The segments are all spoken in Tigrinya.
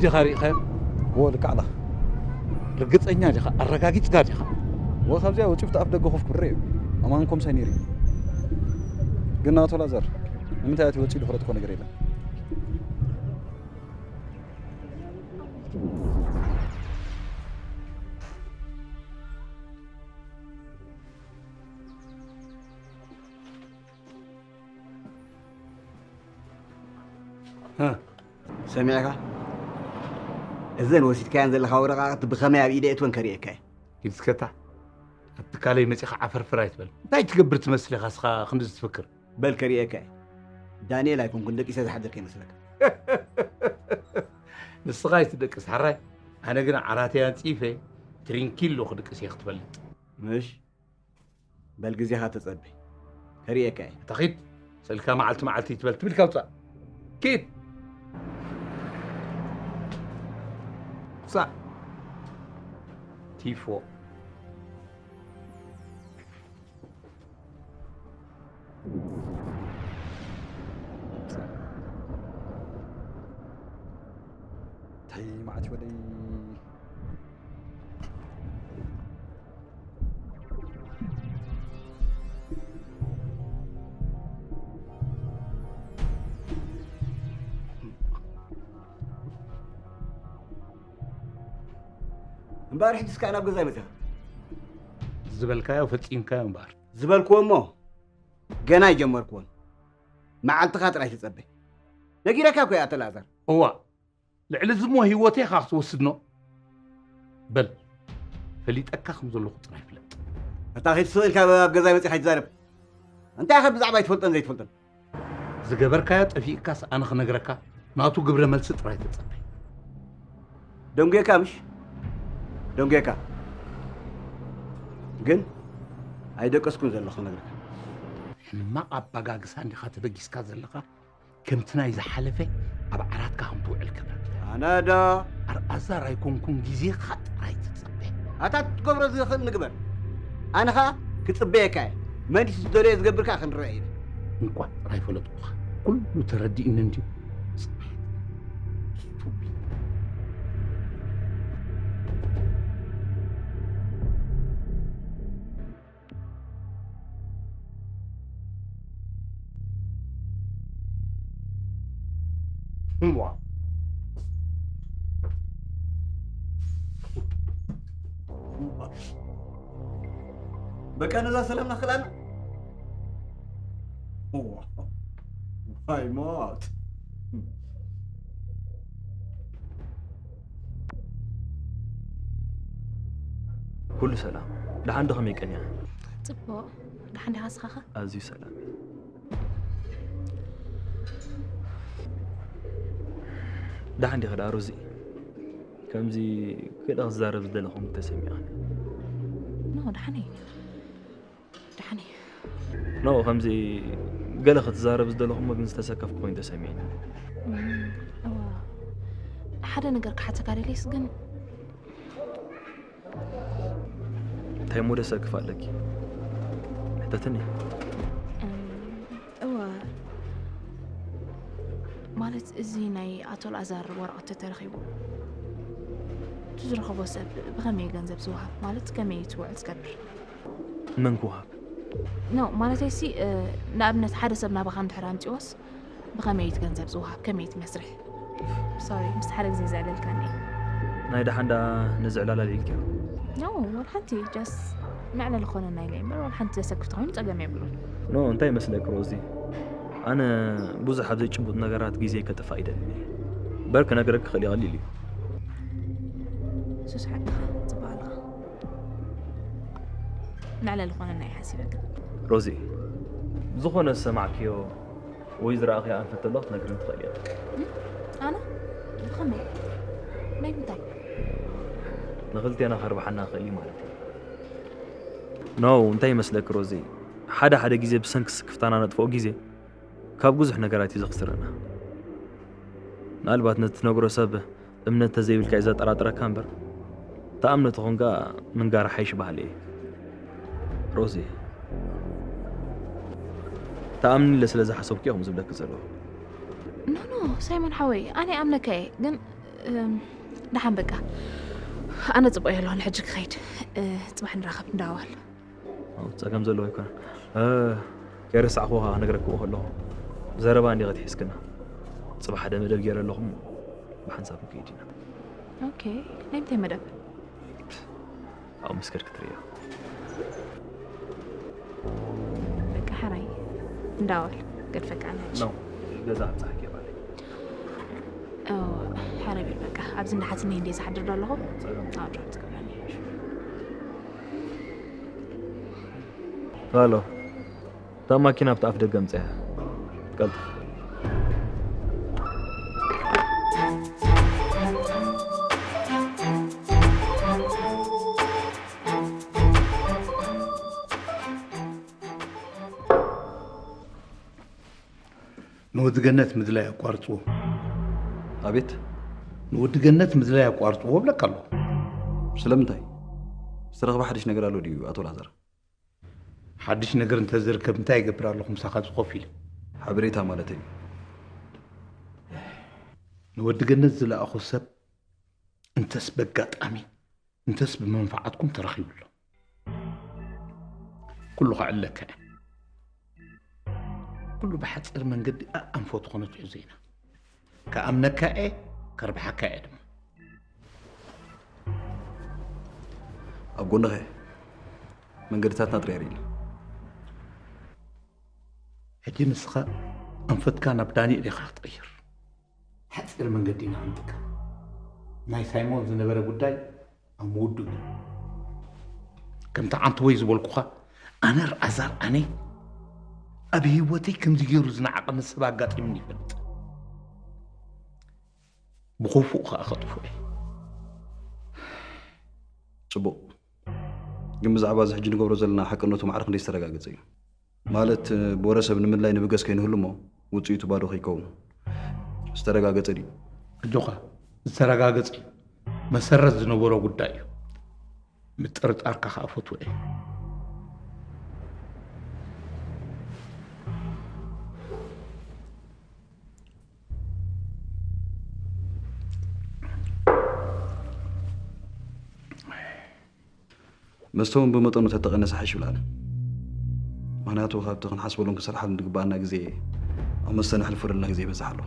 ዲኻ ርኢኻዮ? እዎ፣ ልክዕ ኣለኻ። ርግጸኛ ዲኻ? ኣረጋጊጽካ ዲኻ? እዎ፣ ካብዚኣ ወጺኡ ኣብቲ ኣፍ ደገ ኮፍ ክብል ርእየ። ኣማን ኮምሳይ ነይሩ እዩ። ግን ኣቶ ላዛር፣ ንምንታይ ኣትዩ ወጺኡ ዝፈለጥኩዎ ነገር የለን። ሰሚዕካ? እዘን ወሲድካየን ዘለኻ ወረቓቕቲ ብኸመይ ኣብ ኢደ እትወን ከርእየካ እየ። ይድስከታ፣ ኣብ ትካለይ መጺኻ ዓፈርፍር ኣይትበል። እንታይ ትገብር ትመስል ኢኻ እስኻ ክንድዚ ትፍክር? በል ከርእየካ እየ። ዳንኤል ኣይኮንኩን ደቂሰ ዝሓድር ከይመስለካ። ንስኻ ኣይትደቅስ ሓራይ። ኣነ ግን ዓራተይ ኣንጺፈ ትሪንኪሎ ክድቅስ እየ ክትፈልጥ። ምሽ? በል ግዜኻ ተጸበ። ከርእየካ እየ። እታ ኺድ፣ ስእልካ መዓልቲ መዓልቲ ይትበል ትብል ካውጻእ። ኪድ። ውጻእ። ቲፎ። እንታይ መዓት ወደይ። እምበኣር ሕጂ እስከ ናብ ገዛይ መጺኻ ዝበልካዮ ፈጺምካዮ እምበኣር። ዝበልክዎ እሞ ገና ኣይጀመርክዎን። መዓልትኻ ጥራይ ተጸበ። ነጊረካ እኮ እየ ኣቶ ላዛር። እዋ፣ ልዕሊ እዚ እሞ ህይወተይ ኢኻ ክትወስድ ኖ? በል፣ ፈሊጠካ ከም ዘለኹ ጥራይ ፍለጥ። ኣታ ኺድ ስቕ ኢልካ ኣብ ገዛይ መጺኻ ኣይትዛረብ። እንታይ ኢኻ ብዛዕባ ኣይትፈልጦን ዘይትፈልጦን? ዝገበርካዮ ጠፊእካስ ኣነ ክነግረካ? ናቱ ግብረ መልሲ ጥራይ ተጸበ። ደንጉየካ ምሽ? ደንጉየካ። ግን ኣይደቀስኩን ዘለኹ ክነግረካ። ሕማቕ ኣባጋግሳ እንዲኻ ተበጊስካ ዘለኻ? ከምቲ ናይ ዝሓለፈ ኣብ ዓራትካ ከም ትውዕል ክብረካ። ኣነ ዶ? ኣርኣዛር ኣይኮንኩን፣ ግዜኻ ጥራይ ትጸበ። ኣታ ትገብሮ ዝኽእል ንግበር። ኣነ ኸኣ ክጽበየካ እየ። መን ድዩ ዝደለዮ ዝገብር ከኣ ክንርአ ኢና። እንቋዕ ጥራይ ፈለጥኩኻ። ኩሉ ተረዲእኒ እንድዩ። ጽባሕ። ስቱፒድ። እዋ። በቃ ነዛ ሰላም ናኽላና። እዋ። ሃይማኖት። ኩሉ ሰላም። ደሓን ዶ ከመይ ቀንያ? ጽቡቕ። ደሓን ዲኻ ንስኻኸ? ኣዝዩ ሰላም እየ። ደሓን ዲኺ ደኣ ሮዚ? ከምዚ ገለ ክዛረብ ዝደለኹም ተሰሚዓኒ። ኖ፣ ደሓን እየ። ደሓን እየ። ኖ፣ ከምዚ ገለ ክትዛረብ ዝደለኹም ግን ዝተሰከፍኩ ኮይኑ ተሰሚዕኒ። እም፣ እዋ፣ ሓደ ነገር ክሓተካ ደልየስ ግን እንታይ እሞ ደሰክፍ ኣለኪ? ሕተትኒ። እም፣ እዋ፣ ማለት እዚ ናይ ኣቶ ኣልኣዛር ወረቐት ተተረኺቡ፣ እቲ ዝረኸቦ ሰብ ብኸመይ ገንዘብ ዝወሃብ? ማለት ከመይ ትውዕል ዝገብር? መን ክወሃብ? ኖ፣ ማለተይሲ፣ እ፣ ንኣብነት ሓደ ሰብ ናባኻ እንድሕር ኣምጺኦስ፣ ብኸመይ እቲ ገንዘብ ዝወሃብ? ከመይ እቲ መስርሕ? ሶሪ፣ ምስቲ ሓደ ግዜ ዘዕለልካኒ። ናይ ደሓን ደኣ ነዚ ዕላል ኣልዒልክዮ? ኖ፣ ወላ ሓንቲ፣ ጀስት መዕለሊ ክኾነና ኢለ እየ እምበር፣ ወላ ሓንቲ ዘሰክፍ ተኾይኑ ጸገም የብሉን። ኖ፣ እንታይ ይመስለኪ ሮዚ? ኣነ ብዙሕ ኣብ ዘይጭቡጥ ነገራት ግዜ ከጥፍእ ኣይደልን እየ። እምበር ክነግረኪ ክእል እየ፣ ቀሊል እዩ። ሱስ ሓቅኻ፣ ጽቡቕ ኣለኻ። መዕለሊ ክኾነና እየ ሓሲበ ግን። ሮዚ፣ ዝኾነ ዝሰማዕክዮ ወይ ዝረኣኽዮ ኣንፈት ተሎ ክትነግርኒ ትኽእሊ ኢኺ። እም? ኣነ? ብኸመይ? ናይ ምንታይ? ንኽልቴና ከርብሓና ይኽእል እዩ ማለት እዩ። ኖ፣ እንታይ ይመስለኪ ሮዚ? ሓደ ሓደ ግዜ ብሰንኪ ስክፍታና ነጥፍኦ ግዜ ካብ ብዙሕ ነገራት እዩ ዘኽስረና። ምናልባት ነቲ ትነግሮ ሰብ እምነት ተዘይብልካ እዩ ዘጠራጥረካ እምበር፣ ተኣምኖ ተኾንካ ምንጋር ሓይሽ በሃሊ እየ። ሮዚ፣ ተኣምኒ ኢለ ስለ ዝሓሰብኩ እየ ከምኡ ዝብለኪ ዘለኹ። ኖ፣ ኖ፣ ሳይሞን ሓወይ፣ ኣነ ይኣምነካ እየ፣ ግን እም፣ ደሓን በቃ። ኣነ ጽቡቕ እየ ኣለኹ፣ ንሕጂ ክኸይድ። እ፣ ጽባሕ ንራኸብ እንዳዋል። ኣው፣ ጸገም ዘለዎ ኣይኮነን። እ፣ ከይረሳዕኹ ክነግረክዎ ከለኹ፣ ዘረባ እንዲ ክትሒዝክና። ጽባሕ ሓደ መደብ ገይረ ኣለኹም፣ ብሓንሳብ ክንከይድ ኢና። ኦኬ፣ ናይ ምንታይ መደብ? ኣብ መስከር ክትርእዮ። በቃ ሓራይ እንዳዋል ገድፈካ ነች። ነው፣ ገዛ ኣብጻሕኪ ባለ። ኦ፣ ሓራይ ብል በቃ። ኣብዚ እንዳሓትኒ እንዴ ዝሓድር ዶ ኣለኹ? ጸገም። ኣዎ፣ ድሮ ትገብረኒ። ሄሎ፣ እታ ማኪና ኣብቲ ኣፍ ደገ ምጽያ። ቀልጥፍ። ንወዲ ገነት ምድላይ ኣቋርጽዎ። ኣቤት። ንወዲ ገነት ምድላይ ኣቋርጽዎ እብለካ ኣለኹ። ስለምንታይ? ዝተረኽበ ሓድሽ ነገር ኣሎ ድዩ ኣቶ ላዛር? ሓድሽ ነገር እንተዝርከብ እንታይ ይገብር ኣለኹ ምሳኻ እዚ ኮፍ ኢለ? ሓበሬታ ማለተይ እዩ። ንወዲ ገነት ዝለኣኹ ሰብ እንተስ በጋጣሚ እንተስ ብመንፈዓትኩም ተረኺቡ ኣሎ። ኩሉ ከዕለካ እየ። ኩሉ ብሓፂር መንገዲ ኣኣንፈቱ ከነትሕዞ ኢና። ከኣምነካ እየ፣ ከርብሓካ እየ ድማ። ኣብ ጎንኸ መንገድታትና ጥርያር ኢልና። ሕጂ ንስኻ ኣንፈትካ ናብ ዳንኤል ኢኻ ክትቕይር። ሓፂር መንገዲ ኢና ኣምጥካ። ናይ ሳይሞን ዝነበረ ጉዳይ ኣብ ምውድኡ እዩ። ከምቲ ዓንተወይ ዝበልኩኻ ኣነ ርኣዛር ኣነ ኣብ ህይወተይ ከምዚ ገይሩ ዝነዓቐኒ ሰብ ኣጋጢሙኒ ይፈልጥ። ብኸፉእ ከዓ ከጥፍኦ እየ። ጽቡቕ። ግን ብዛዕባ እዚ ሕጂ ንገብሮ ዘለና ሓቅነቱ ማዕረ ክንደይ ዝተረጋገጸ እዩ? ማለት ብወረ ሰብ ንምድላይ ንብገስ ከይንህሉ እሞ ውፅኢቱ ባዶ ከይከውን ዝተረጋገጸ ድዩ? ኣጆኻ ዝተረጋገጸ እዩ። መሰረት ዝነበሮ ጉዳይ እዩ። ምጥርጣርካ ከዓ ፈትወ እየ። መስተ እውን ብመጠኑ ተተቐነሰ ሓይሽ ይብላኒ። ምክንያቱ ካብቲ ክንሓስበሉን ክንሰርሓሉን ዝግባኣና ግዜ ኣብ መስተ ነሕልፎ ዘለና ግዜ ይበዝሕ ኣሎ።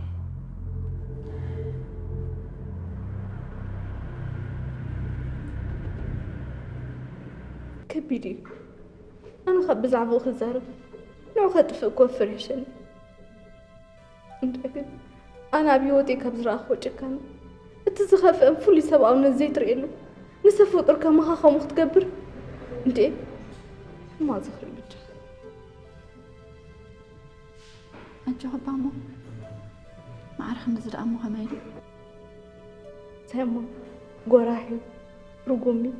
ከቢድ እዩ። ኣነ ካብ ብዛዕባኡ ክዛረብ ንዑ ከጥፍእ ክወፍር ይሕሸኒ። እንተ ግን ኣነ ኣብ ህይወተይ ካብ ዝረኣኽዎ ጭካነ እቲ ዝኸፍአን ፍሉይ ሰብኣውነት ዘይትርእየሉ ንሰብ ፍጡር ከማኻ ከምኡ ክትገብር እንዴ? ሕማቕ ዝኽሪ ብቻ። ኣጆኺ እባ እሞ ማዕረ ክንድዚ ደኣ እሞ ከመይ ኢሉ? ሳይሞን ጎራሒ ርጉም እዩ።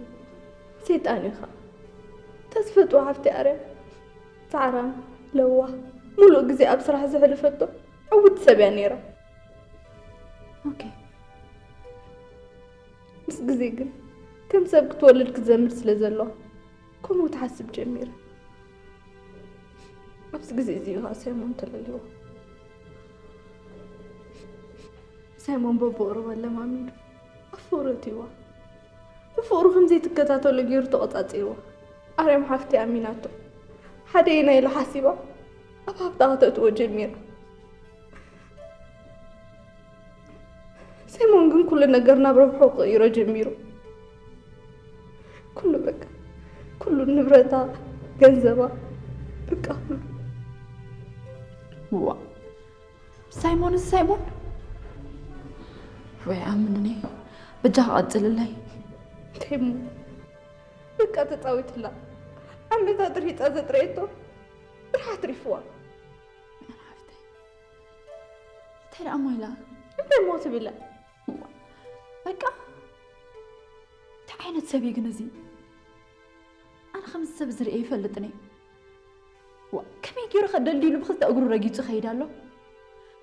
ሰይጣን እዩ ኸዓ። ተዝፈትዋ ሓፍቲ ኣርያ ጻዕራም ለዋህ ሙሉእ ግዜ ኣብ ስራሕ ዘሕልፈቶ ዕውቲ ሰብ እያ ነይራ። ኦኬ። ምስ ግዜ ግን ከም ሰብ ክትወልድ ክትዘምር ስለ ዘለዋ ከምኡ ትሓስብ ጀሚራ። ኣብዚ ግዜ እዚ እዩ ኸዓ ሳይሞን ተለልይዋ። ሳይሞን በብቕርቡ ኣለማሚዱ ኣብ ፍቕሪ ኣእትይዋ። ብፍቕሩ ከም ዘይትከታተሎ ገይሩ ተቖጻጺርዋ። ኣርያም ሓፍቲ ኣሚናቶ ሓደየና ኢላ ሓሲባ ኣብ ሃብታ ከተእትዎ ጀሚራ። ሳይሞን ግን ኩሉ ነገር ናብ ረብሖ ክቕይሮ ጀሚሩ። ኩሉ በቃ ኩሉ ንብረታ፣ ገንዘባ፣ በቃ ኩሉ። ዋ ሳይሞንስ ሳይሞን ወይ ኣምንኒ በጃ ቀጽልለይ። እንታይ እሞ በቃ ተጻዊትላ ዓመታት ሪጻ ዘጥረየቶ ጥራሕ ኣትሪፍዋ። ሓፍተይ እንታይ ደኣ እሞ ኢላ እንታይ እሞ ትብላ? በቃ እንታይ ዓይነት ሰብ እዩ ግን እዚ? ኣነ ከምዚ ሰብ ዝርእየ ይፈልጥን እየ። ዋ ከመይ ገይሩ ከ ደልዲሉ ብክልተ እግሩ ረጊጹ ይኸይድ ኣሎ?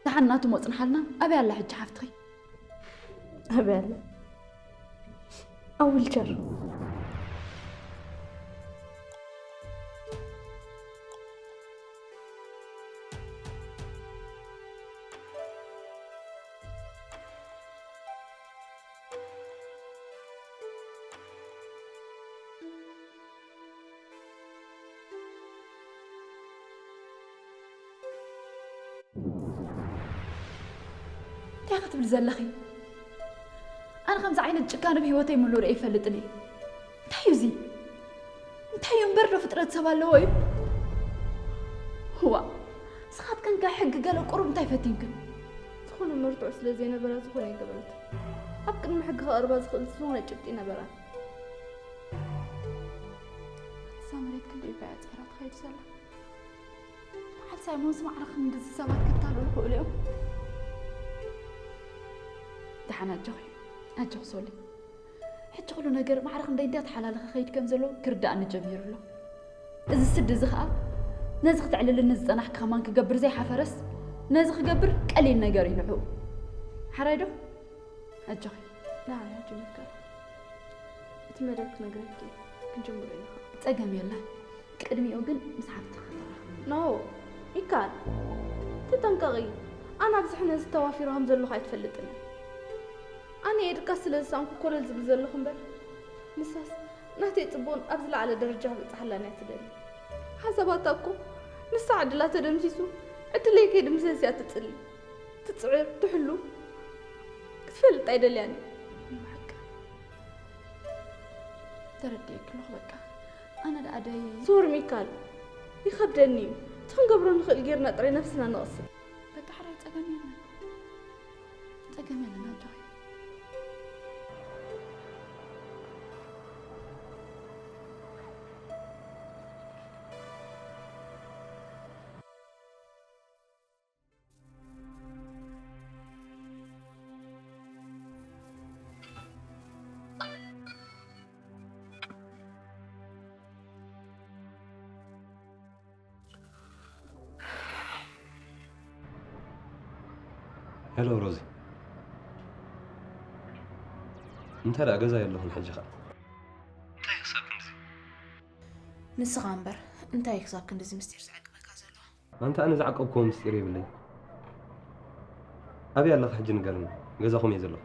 ደሓን ናቱ ሞጽንሓልና። ኣበይ ኣላ ሕጂ ሓፍትኺ? ኣበይ ኣላ? ኣብ ዊልቸር። እንታይ ክትብል ዘለኺ? ኣነ ከምዚ ዓይነት ጭካነ ብህይወተይ ምሉ ርእየ ይፈልጥን እየ። እንታይ እዩ እዚ? እንታይ እዩ እምበር ዶ ፍጥረት ሰብ ኣለዎ እዩ? ዋ፣ ንስኻትክን ከ ሕጊ ገለ ቁሩብ እንታይ ፈቲንክን? ዝኾነ መርትዖ ስለ ዘይነበራ ዝኾነ ኣይገበረትን። ኣብ ቅድሚ ሕጊ ከቕርባ ዝኽእል ዝኾነ ጭብጢ ነበራን። እዛ መሬት ክንደይ እኳ እያ ጸይራ ትኸይድ ዘላ። በዓል ሳይሞንስ ማዕረ ክንድዚ ሰባት ከታልሉ ይኽእሉ እዮም። ደሓን ኣጆኺ፣ ኣጆኺ ሶሊ። ሕጂ ኩሉ ነገር ማዕረ ክንደይ እንዳተሓላለኸ ከይድ ከም ዘሎ ክርዳእኒ ጀሚሩ ኣሎ። እዚ ስዲ እዚ ኸኣ ነዚ ክተዕልልኒ ዝጸናሕኪ ከማን ክገብር ዘይሓፈረስ ነዚ ክገብር ቀሊል ነገር እዩ ንዕኡ። ሓራይ ዶ? ኣጆኺ። ንዓይ ሕጂ ምፍካር። እቲ መደብ ክነግረኪ ክንጅምሮ ኢና። ጸገም የለን። ቅድሚኡ ግን ምስ ሓፍትኻ ተራኸቢ። ኖ፣ ይከኣል። ተጠንቀቒ። ኣነ ኣብዚ ሕነ ዝተዋፊሩ ከም ዘለኹ ኣይትፈልጥን እያ። ኣነ የድካ ስለ ዝሳንኩ ኮለል ዝብል ዘለኹ እምበር፣ ንሳስ ናተይ ጽቡቕን ኣብ ዝለዓለ ደረጃ ክበጽሓላን እያ ትደሊ። ሓሳባታ እኮ ንሳ ዕድላ ተደምሲሱ፣ ዕድለይ ከይድምሰስ እያ ትጽሊ። ትጽዕር፣ ትሕሉ ክትፈልጥ ኣይደልያን እየ። ብሓቂ ተረዲኤኪ ኣለኹ። በቃ ኣነ ደኣ ደይ ሶሪ ሚካል፣ ይኸብደኒ እዩ። እቲ ክንገብሮ ንኽእል ጌርና ጥራይ ነብስና ንቐስብ። በቃ ሓራይ ጸገም የለን፣ ጸገም የለን ኣጆኺ። ሄሎ ሮዚ፣ እንታይ ደኣ ገዛ የለኹን ሕጂ ኸኣ? እንታይ ክሳብ ክንድዚ? ንስኻ እምበር እንታይ ክሳብ ክንድዚ ምስጢር ዝዕቅበካ ዘሎ? ኣንታ ኣነ ዝዓቀብክዎ ምስጢር የብለይ። ኣበይ ኣለኻ ሕጂ ንገርኒ? ገዛኹም እየ ዘለኹ።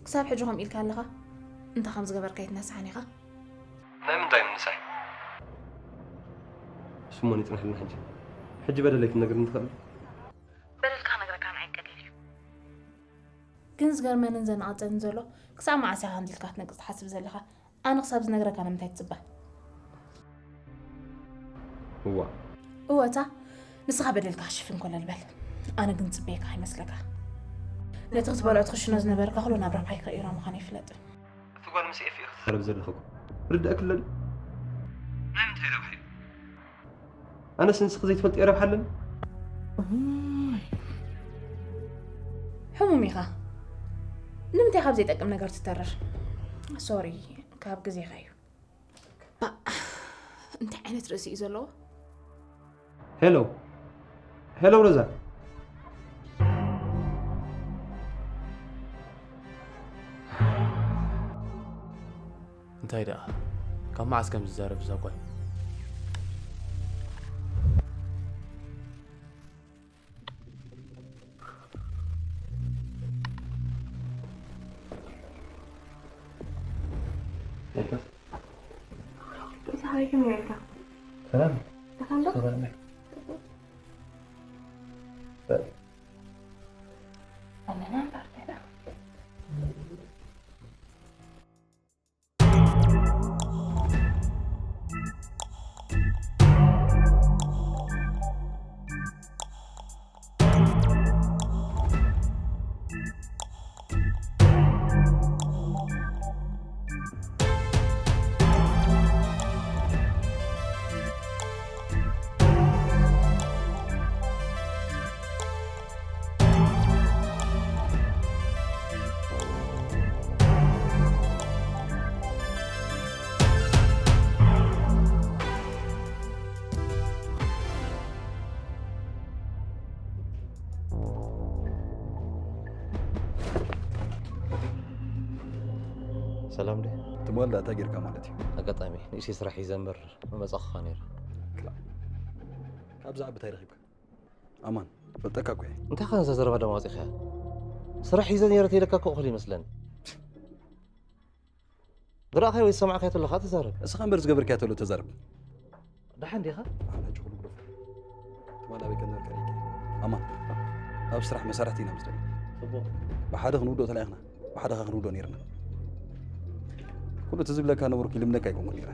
ክሳብ ሕጂ ከምኡ ኢልካ ኣለኻ? እንታይ ከም ዝገበርካ ኣይትነስሓን ኢኻ? ናይ ምንታይ ምንሳሕ? ስሞን ይጽንሐልና ሕጂ። ሕጂ በደለይ ክትነግርኒ ትኽእል? በደልካ ክነግረካ ንዓይ ቀሊል እዩ። ግን ዝገርመንን ዘነቓጸንን ዘሎ ክሳብ መዓስ ኢኻ ከምዚ ኢልካ ክትነግር ትሓስብ ዘለኻ? ኣነ ክሳብ ዝነግረካ ንምንታይ ትጽበ? እዋ። እወታ፣ ንስኻ በደልካ ክሽፍን ኮለል በል። ኣነ ግን ዝጽበየካ ኣይመስለካ። ነቲ ክትበልዖ ትኽሽኖ ዝነበርካ ኩሉ ናብራኻ ይቅይሮ ምዃኑ ኣይፍለጥን። እቲ ጓል ምስ ኤፊ ኢኺ ትዛረቢ ዘለኺ እኮ ርድእኪ ኣለኒ። ናይ ምንታይ ረብሓ እዩ? ኣነስ ንስኺ ዘይትፈልጥዮ ረብሓ ኣለኒ? ሕሙም ኢኻ። ንምንታይ ካብ ዘይጠቅም ነገር ትተርር? ሶሪ፣ ካብ ግዜኻ እዩ። ባእ፣ እንታይ ዓይነት ርእሲ እዩ ዘለዎ? ሄሎ፣ ሄሎ ሮዛ። እንታይ ደኣ? ካብ መዓስ ከም ዝዛረብ እዛ ጓል? ሰላም። ሰላም ዶ? ሰላም። ኣለና እምበር። ሰላም ድዩ? ትማል ደኣ እንታይ ጌርካ ማለት እዩ? ኣጋጣሚ ንእሽተይ ስራሕ ሒዘ እምበር ምመጻኹኻ ነይረ። ክላእ። ካብዚ ዓቢ እንታይ ረኺብካ? ኣማን፣ ፈልጠካ እኮ እየ። እንታይ ከ ነዛ ዘረባ ደማ ኣውጺእካያ? ስራሕ ሒዘ ነይረ ተይለካ እኮ እኹል ይመስለኒ። ዝረኣኻዮ ወይ ዝሰማዕካዮ ተሎ ኸኣ ተዛረብ። እስኻ እምበር ዝገበርካዮ ተሎ ተዛረብ። ደሓን ዲኻ? ኣነ ሕጂ ኩሉ ግደፎ። ትማል ኣበይ ከም ነበርካ ርኢካ እየ። ኣማን፣ ኣብ ስራሕ መሳርሕቲ ኢና ምስ ደሊ። ብሓደ ክንውድኦ ተላኢኽና፣ ብሓደ ኸ ክንውድኦ ነይርና። ኩሉ እቲ ዝብለካ ነበርኩ፣ ይልምነካ ኣይኮንኩ ነይረ።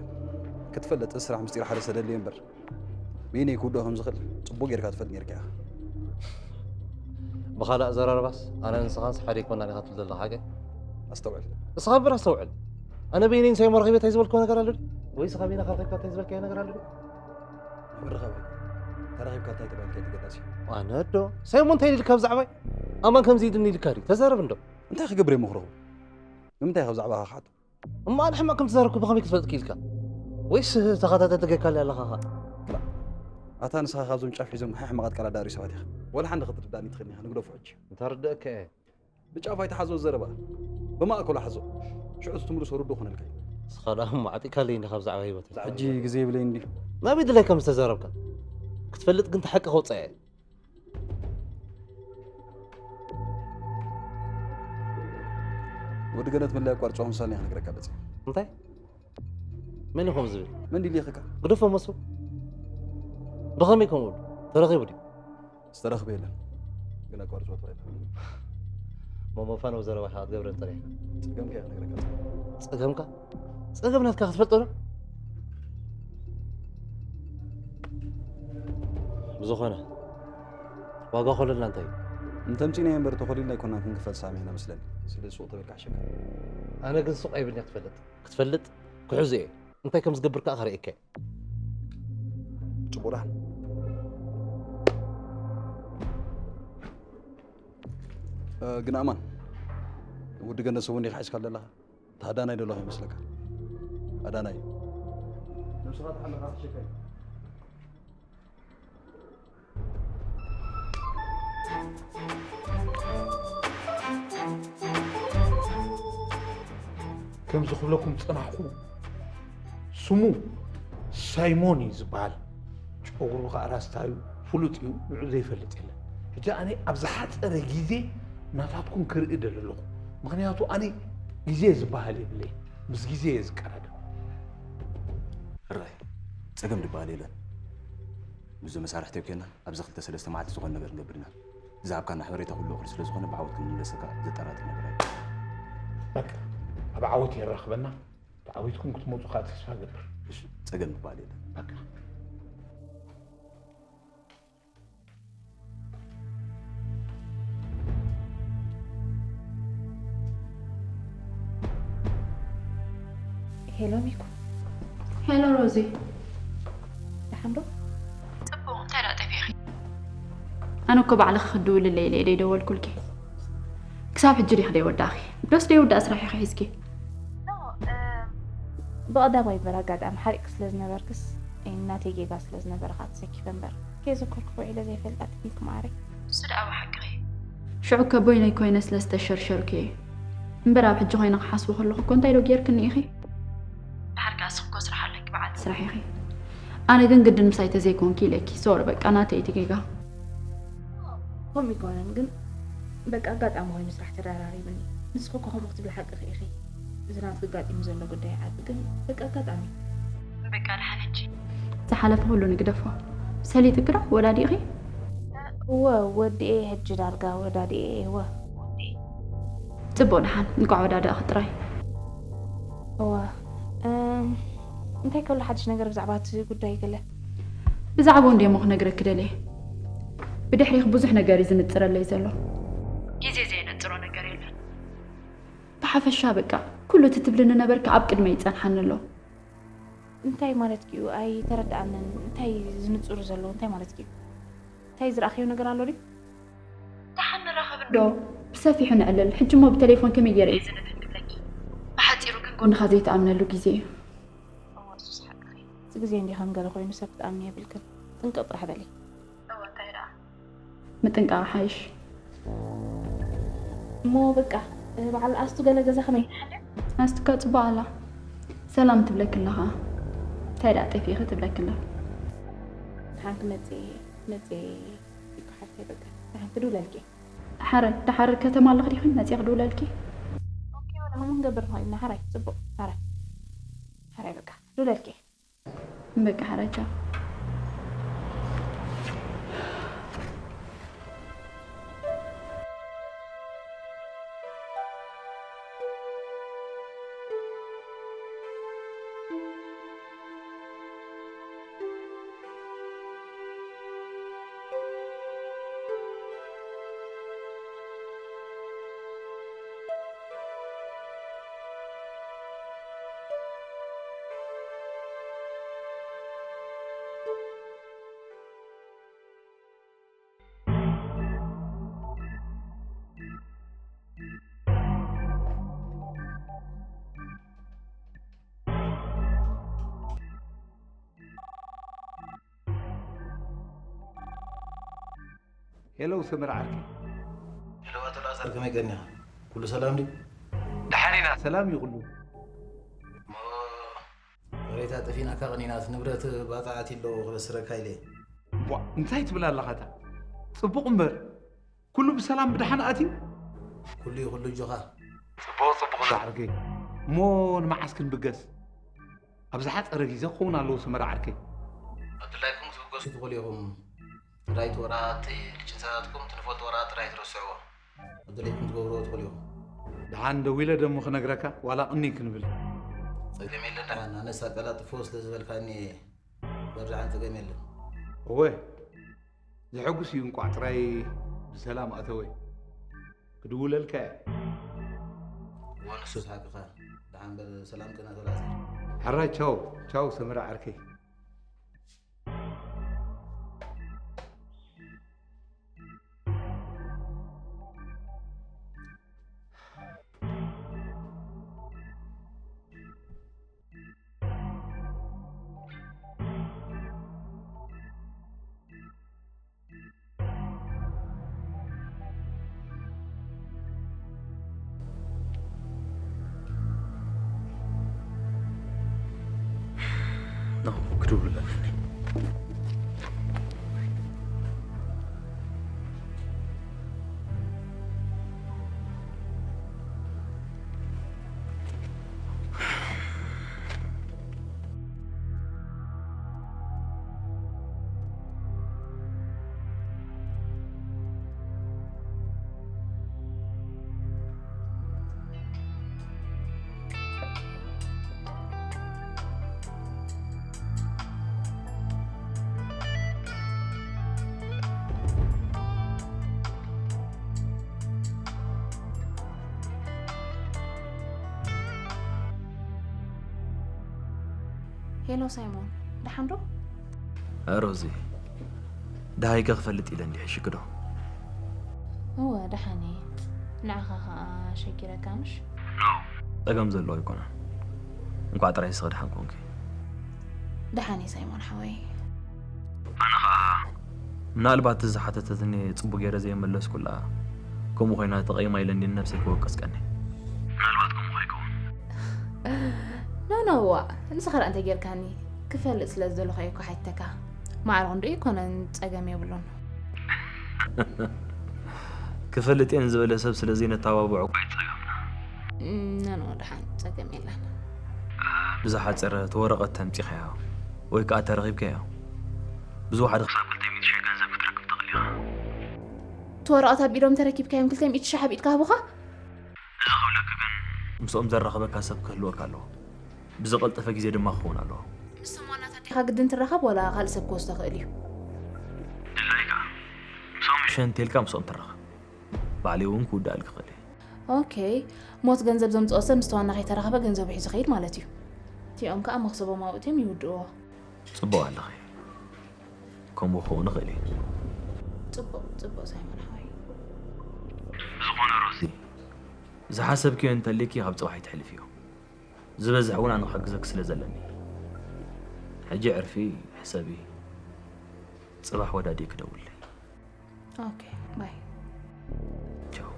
ክትፈልጥ፣ እዚ ስራሕ ምስጢር ሓደ ሰደሊ እምበር፣ በይነይ ክውድኦ ከም ዝኽእል ጽቡቕ ጌርካ ትፈልጥ ነይርካ ኢኻ። ብኻልእ ኣዘራርባስ፣ ኣነ ንስኻንስ ሓደ ኣይኮናን ኢኻ ትብል ዘለኻ፣ ሓቀይ? ኣስተውዕል። ንስኻ እምበር ኣስተውዕል። ኣነ በይነይ ንሳይሞ ረኺበ እንታይ ዝበልክዎ ነገር ኣሎ ድዩ? ወይ ንስኻ በይንኻ ረኺብካ እንታይ ዝበልካዮ ነገር ኣሎ ድዩ? ምርኻብ ተረኺብካ እንታይ ተባሂልካ እዩ ተገዳሲ? ኣነ ዶ? ሳይሞ እንታይ ኢልካ ብዛዕባይ? ኣማን ከምዚ ኢልኒ ኢልካ ድዩ? ተዛረብ እንዶ። እንታይ ክገብር እየ ምኽረኹ? ንምንታይ ካብ ዛዕባኻ ክሓቶ? እሞ ኣነ ሕማቕ ከም ትዛረብኩ ብኸመይ ክትፈልጥ ክኢልካ? ወይስ ተኸታተልቲ ጌርካለይ ኣለኻ ኸኣ? ክላእ። ኣታ ንስኻ ካብዞም ጫፍ ሒዞም ሃይ ሕማቓት ቃላት ዳርዩ ሰባት ኢኻ። ወላ ሓንቲ ክትርዳእኒ ትኽእልኒ ኢኻ፣ ንግደፎ ሕጂ። እንተርድእካ እየ። ብጫፍ ኣይትሓዞ ዘረባ። ብማእከሉ ሓዞ። ሽዑ እቲ ትምልሶ ርዱእ ክኾነልካ እዩ። ንስኻ ደኣ እሞ ዓጢካለይ እንዲኻ ብዛዕባ ህይወተይ። ሕጂ ግዜ የብለይን ድዩ? ናበይ ድላይካ ምስ ተዛረብካ? ክትፈልጥ ግን እቲ ሓቂ ከውጽኣ እየ። ወዲ ገነት ምንላይ ኣቋርጾ ምሳሌ ክነግረካ በጺ። እንታይ? መን እዩ ከምኡ ዝብል? መን ድልየኽካ? ግደፎ መስሎ። ብኸመይ ከምኡ ኢሉ? ተረኺቡ ድዩ? ዝተረኽበ የለን። ግን ኣቋርጾ ተባሂሉ። ሞሞፋኖ ዘረባኻ ክትገብረኒ ጸኒሕካ። ጸገምካ እየ ክነግረካ። ጸገምካ? ጸገም ናትካ ክትፈልጦ ዶ? ብዝኾነ፣ ዋጋ ኮለልና እንታይ እዩ? እንተምጺእናዮ እምበር ተኾሊልና ኣይኮናን ክንክፈል ተሰማሚዕና መስለኒ። ስለዚ ሱቕ ተበልካ ሕሸካ። ኣነ ግን ሱቕ ኣይብልን እየ ክትፈልጥ። ክትፈልጥ ክሕዞ እየ። እንታይ ከም ዝገብር ከኣ ከርእየካ እየ። ጽቡቕ ደሓን። እ፣ ግን ኣማን፣ ወዲ ገነት ሰው እንዲኻ ሒዝካ ዘለኻ? እቲ ኣዳናይ ዶ ኣለኻ ይመስለካ? ኣዳናይ። ነብስኻ ተሓለኻ ክትሸከም። ከምዚ ክብለኩም ዝጸናሕኩ፣ ስሙ ሳይሞን እዩ ዝበሃል። ጨጉሩ ኸኣ ራስታ እዩ፣ ፍሉጥ እዩ፣ ንዑ ዘይፈልጥ የለን። ሕጂ ኣነ ኣብ ዝሓጸረ ግዜ ናታትኩም ክርኢ ደሊ ኣለኹ። ምኽንያቱ ኣነ ግዜ ዝበሃል የብለይ፣ ምስ ግዜ እየ ዝቀዳደም። ሕራይ፣ ጸገም ዝበሃል የለን። ምስዞም መሳርሕተይ ኮይና ኣብዚ ክልተ ሰለስተ መዓልቲ ዝኾነ ነገር ንገብር ኢና። ዝሃብካና ሓበሬታ ኩሉ እኹል ስለ ዝኾነ ብዓወት ክንምለሰካ ዘጠራጥር ነገር ኣይኮነን። በቃ፣ ኣብ ዓወት የራኽበና። ተዓዊትኩም ክትመጹ ከኣ ተስፋ እገብር። እሺ፣ ጸገም ዝበሃል የለን። በቃ። ሄሎ ሚኩ። ሄሎ ሮዚ። ደሓን ዶ? ጽቡቕ፣ እንታይ ደኣ ጠፊእኺ? ኣነ እኮ ባዕልኺ ክትድውልለይ ኢለ እየ ደይደወልኩልኪ። ክሳብ ሕጂ ዲኺ ደይወዳእኺ? ዶስ ደይውዳእ ስራሕ ኢኺ ሒዝኪ? ኖ፣ እም፣ ብቐዳማይ እምበር ኣጋጣሚ ሓሪቕኪ ስለ ዝነበርክስ፣ እይ፣ ናተይ ጌጋ ስለ ዝነበረ ከኣ ተሰኪፈ እምበር፣ ከየዘከርኩኺ ውዒለ ዘይፈልጥ ኣትሒዝኪ መዓረይ። እሱ ደኣ ብሓቅኺ። ሽዑ እኮ በይነይ ኮይነ ስለ ዝተሸርሸርኩ እየ። እምበር ኣብ ሕጂ ኮይነ ክሓስቦ ከለኹ እኮ እንታይ ዶ ጌርክኒ ኢኺ? ድሓር ከኣ እስኺ እኮ ስራሕ ኣለኪ በዓልቲ ስራሕ ኢኺ። ኣነ ግን ግድን ምሳይ ተዘይኮንኪ ኢለኪ። ሶሪ በቃ ናተይ እቲ ጌጋ። ከምኡ ኣይኮነን ግን በቃ ኣጋጣሚ ኮይኑ ስራሕ ተደራሪብኒ። ንስኺ እኮ ከምኡ ክትብሊ ሓቅኺ ኢኺ። እዚ ናትኪ ኣጋጢሙ ዘሎ ጉዳይ ዓቢ ግን በቃ ኣጋጣሚ። በቃ ደሓን ሕጂ። ዝሓለፈ ኩሉ ንግደፎ። ሰሊጥኪ ዶ ወዳዲእኺ? እወ ወዲኤ ሕጂ ዳርጋ ወዳዲኤ እወ። ጽቡቕ ደሓን እንቋዕ ወዳዳእኺ ጥራይ። እወ እም፣ እንታይ ከሎ ሓድሽ ነገር ብዛዕባ እቲ ጉዳይ ገለ? ብዛዕባኡ እንድየ እሞ ክነግረኪ ደልየ። ብድሕሪኺ ብዙሕ ነገር እዩ ዝንጽረለይ ዘሎ። ግዜ ዘየነጽሮ ነገር የለን። ብሓፈሻ በቃ ኩሉ እቲ ትብልኒ ነበርኪ ኣብ ቅድመይ ይጸንሓኒ ኣሎ። እንታይ ማለትኪ እዩ? ኣይተረድኣንን። እንታይ ዝንጽሩ ዘለዉ? እንታይ ማለትኪ እዩ? እንታይ ዝረኣኽዮ ነገር ኣሎ ድዩ? ደሓን ንራኸብ እንዶ፣ ብሰፊሑ ንዕልል። ሕጂ እሞ ብቴሌፎን ከመይ ገይረ እየ ዝንትን ክብለኪ? ብሓጺሩ ግን ጎንኻ ዘይትኣምነሉ ግዜ እዩ። እወ፣ እሱስ ሓቅኺ። እዚ ግዜ እንዲኸም ገለ ኮይኑ ሰብ ክትኣምኒ የብልክን። ጥንቅቕ ጥራሕ በሊ። እወ፣ እንታይ ደኣ? ምጥንቃቕ ሓይሽ። እሞ በቃ፣ በዓል ኣስቱ ገለ ገዛ ከመይ? ኣስቱካ ጽቡቕ ኣላ። ሰላም ትብለኪ ኣለኻ። እንታይ ደኣ ጠፊእኺ ትብለኪ ኣላ። ደሓን ክመጽእ እየ፣ ክመጽእ እየ። ይካ ሓፍተይ በቃ፣ ደሓን ክድውለልኪ እየ። ደሓር፣ ደሓር ከተማ ኣለኺ ዲኺ? መጽየ ክድውለልኪ። ኦኬ፣ ወላ ከምኡ ክንገብር ንኽእል ኢና። ሓራይ፣ ጽቡቕ፣ ሓራይ። ሓራይ በቃ፣ ክድውለልኪ እየ። በቃ ሓራይ ቻው። ሄሎ ሰመር ዓርከይ። ሄሎ ኣቶ ላዛር፣ ከመይ ቀኒኻ? ኩሉ ሰላም ድዩ? ደሓን ኢና፣ ሰላም እዩ ኩሉ። ሬታ ጠፊናካ ቀኒናት፣ ንብረት ባፅዓት ኣሎ ክበስረካ ኢለ። ቧ እንታይ ትብል ኣለኻታ? ፅቡቕ እምበር ኩሉ ብሰላም ብደሓን ኣትዩ። ኩሉ ይኹሉ እጆኻ። ፅቡቕ ፅቡቕ ዓርከይ። እሞ ንመዓስ ክንብገስ? ኣብ ዝሓፀረ ግዜ ክኸውን ኣለዎ ሰመር ዓርከይ። ኣድላይኩም ክትብገሱ ትኽእሉ ኢኹም። ጥራይ እቲ ወረቓቕቲ ልጅንሳታትኩም ትንፈልጡ ወረቓቕቲ ጥራይ ትረስዕዎ። ኣድላይኩም ትገብርዎ ትኽእሉ ኢኹም። ደሓን ደዊለ ደሞ ክነግረካ ዋላ ቅኒ ክንብል። ጸገም የለን ደሓን ኣነስ ኣቀላጥፎ ስለ ዝበልካኒ እየ። በር ደሓን ጸገም የለን። እወ ዘሐጉስ እዩ እንቋዕ ጥራይ ብሰላም ኣተወ። ክድውለልካ እየ። እወ ንሱስ ሓቅኻ። ደሓን በር ሰላም ቅና ተላዘር። ሕራይ ቻው ቻው ሰመረ ዓርከይ። ክድውልለን ሄሎ ሳይሞን፣ ደሓን ዶ? ሮዚ፣ ደሃይከ ክፈልጥ ኢለ እንዲሕ ሽክዶ? እወ፣ ደሓን እየ። ንዓኻ ኸኣ ሸጊረካ ምሽ? ጸገም ዘለዎ ኣይኮነን። እንኳዕ ጥራይ ስኸ ደሓን ኮንኪ። ደሓን እየ ሳይሞን ሓወይ። ኣነ ኸኣ ምናልባት ዝሓተተትኒ ጽቡቅ ገይረ ዘይመለስኩላ ከምኡ ኮይና ተቐይማ ኢለ እንዲ ነብሰይ ክወቅስ ቀኒ። ምናልባት ከምኡ ከይከውን። ኖ ኖ ዋ ንስኻ ደኣ እንታይ ጌርካኒ ክፈልጥ ስለ ዝደለኹ እየ እኮ ሓቲተካ። ማዕረ ክንድኡ ኣይኮነን ጸገም የብሉን። ክፈልጥ እየ ንዝበለ ሰብ ስለ ዘይነተባብዖ እኮ እዩ ጸገምና። ኖ ኖ ደሓን ጸገም የለን። ብዝሓጸረ እቲ ወረቐት ተምጺኻዮ ወይ ከኣ ተረኺብካዮ ብዝወሓደ ክሳብ ክልተ ሚእቲ ሽሕ ገንዘብ ክትረክብ ትኽእል ኢኻ። እቲ ወረቐት ኣብ ኢዶም ተረኪብካዮም ክልተ ሚእቲ ሽሕ ኣብ ኢድካ ሃቡኻ? እዚ ክብለኪ ግን ምስኦም ዘራኽበካ ሰብ ክህልወካ ኣለዎ። ብዝቐልጠፈ ግዜ ድማ ክኸውን ኣለዎ። ምስቶም ዋናታት ዲኻ ግድን ትራኸብ ዋላ ካልእ ሰብ ክወስዶ ይኽእል እዩ? ድላይካ ምስኦም ሸንት ኢልካ ምስኦም ትራኸብ። ባዕለይ እውን ክውድኣልኪ ይኽእል እየ። ኦኬ፣ ሞት ገንዘብ ዘምጽኦ ሰብ ምስቲ ዋና ከይተራኸበ ገንዘቡ ሒዙ ይኸይድ ማለት እዩ። እቲኦም ከኣ መኽሰቦም ኣውጺኦም ይውድእዎ። ጽቡቕ ኣለኺ። ከምኡ ክኸውን ይኽእል እዩ። ጽቡቕ፣ ጽቡቕ ሳይሞን ሓወይ። ብዝኾነ ሮዚ፣ ዝሓሰብክዮ እንተሊኪ ካብ ጽባሕ ኣይትሕልፍዮ። ዝበዝሕ እውን ኣነ ክሕግዘኪ ስለ ዘለኒ። ሕጂ ዕርፊ ሕሰቢ። ጽባሕ ወዳዲ ክደውልለይ። ኦኬ፣ ባይ። ቻው።